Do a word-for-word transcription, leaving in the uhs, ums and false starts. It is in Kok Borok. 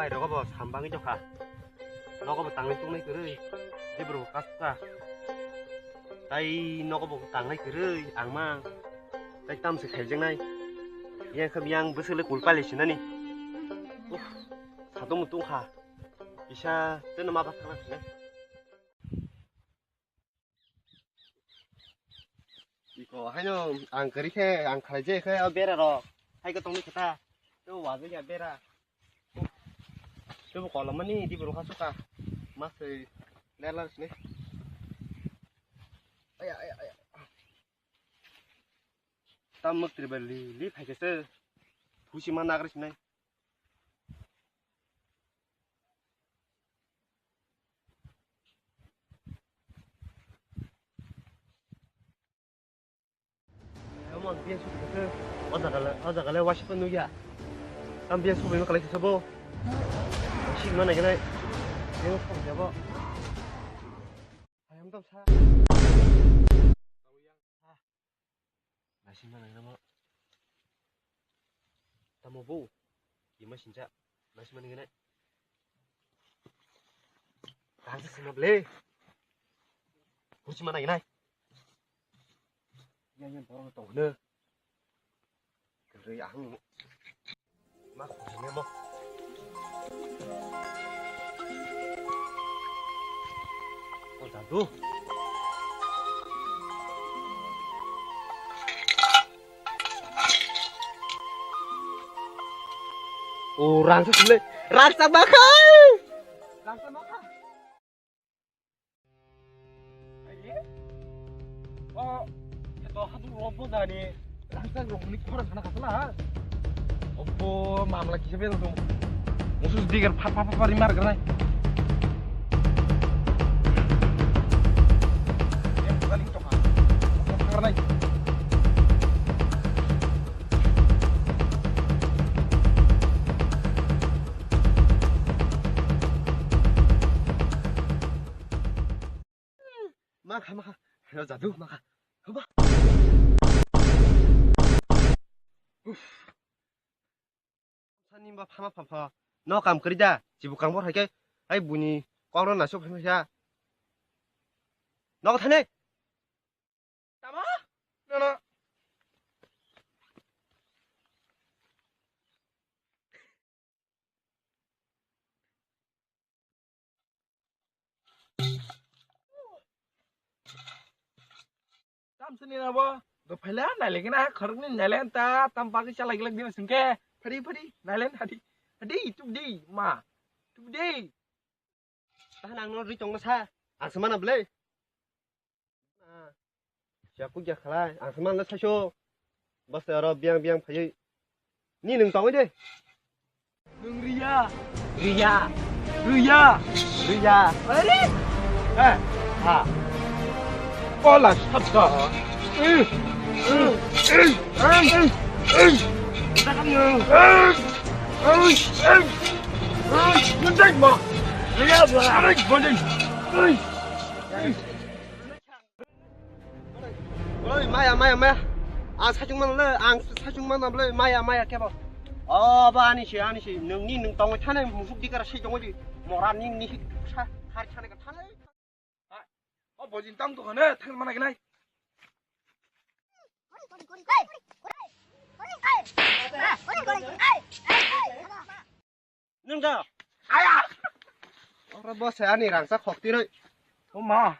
Rogo bo sambangwi jokha. Nogo bo tangnai tungnai kwrwi. Dibro bo kasukha. Tai nogo bo tangnai kwrwi. Ang ma. Tai tamse khaijaknai. Yang khe yang bwswk le kul pali sinani. Uff. Satung mutung kha. Kisa teno ma bathang sinai. Iko haino ang kwrwi khe ang khalai je khe o bera rok. Hai ko tongni khe ta. To wajak ya bera. To bo kolom mani di bro kha suka. Mas tei ler lar sini. Aya aya aya. Tam mak tri bali li phai khe se. Phusi ma nagri sinai. Come on, biya subi khe. O jaga le, o jaga le wasipa nugya. Tam biya subi ma kalai khe sabo. Sik ma nai nai. Biya subi jabo. Ayam tam sa. Naisingma nangna mo. Tamo bo. Ima sinja. Naisingma nangna. Tangsa sima ble. Kuchima nangna. Yang yang borok tong hne. Kere ahung. Ma khosine mo. O jadu. O rangsa sule. Rangsa makhai. Rangsa makhai. Aye? O, eto hadu robo dani. Rangsa rokni khorang khana khasala. Obo mamla kisa bela dong. Musus digar pha pha pha pha rimar granai. Em, bukan itu, Kak. Aku karena itu. Ma kha, ma kha. Hero jadu, ma kha. Haba. Uff. Sani ba phama pha pha. No kam kari da. Chibu kam bor hai ke. Hai buni kok no nasuk phai kha. No thane. Tamo? No, no. Tam sini na bo. Do phaila nailek na khorok ni nailek ta tam bagwi chalai glak dina singke. Phadi phadi nailen hadi. Hadi tubdi ma. Tubdi. Tahan ang no ri tong sa. Ang semana ble. Ah. Siya kuk ya khalai. Ang semana sa sho. Bas aro biang biang phayui. Ni nung tongwi de. Nung riya. Riya. Riya. Riya. Ari. Eh. Ha. Kola sabda. Eh. Eh. Eh. Eh. Eh. Eh. Eh. Eh. Eh. Eh. Nung tak ma. Riya ba. Ari bojeng. Eh. Oi, maya, maya, maya. Ang sachung mano le, ang sachung mano le, maya, maya kebo. O, ba, ani se, ani se, nung ni, nung tongwi thane, musuk dikara se tongwi di. Mora ni, ni, sa, hari thane ka thane. O, bojin tam to khane, thang mana kinai. Nung da. Aya. Ora bo se ani rangsa khok tiroi. O ma.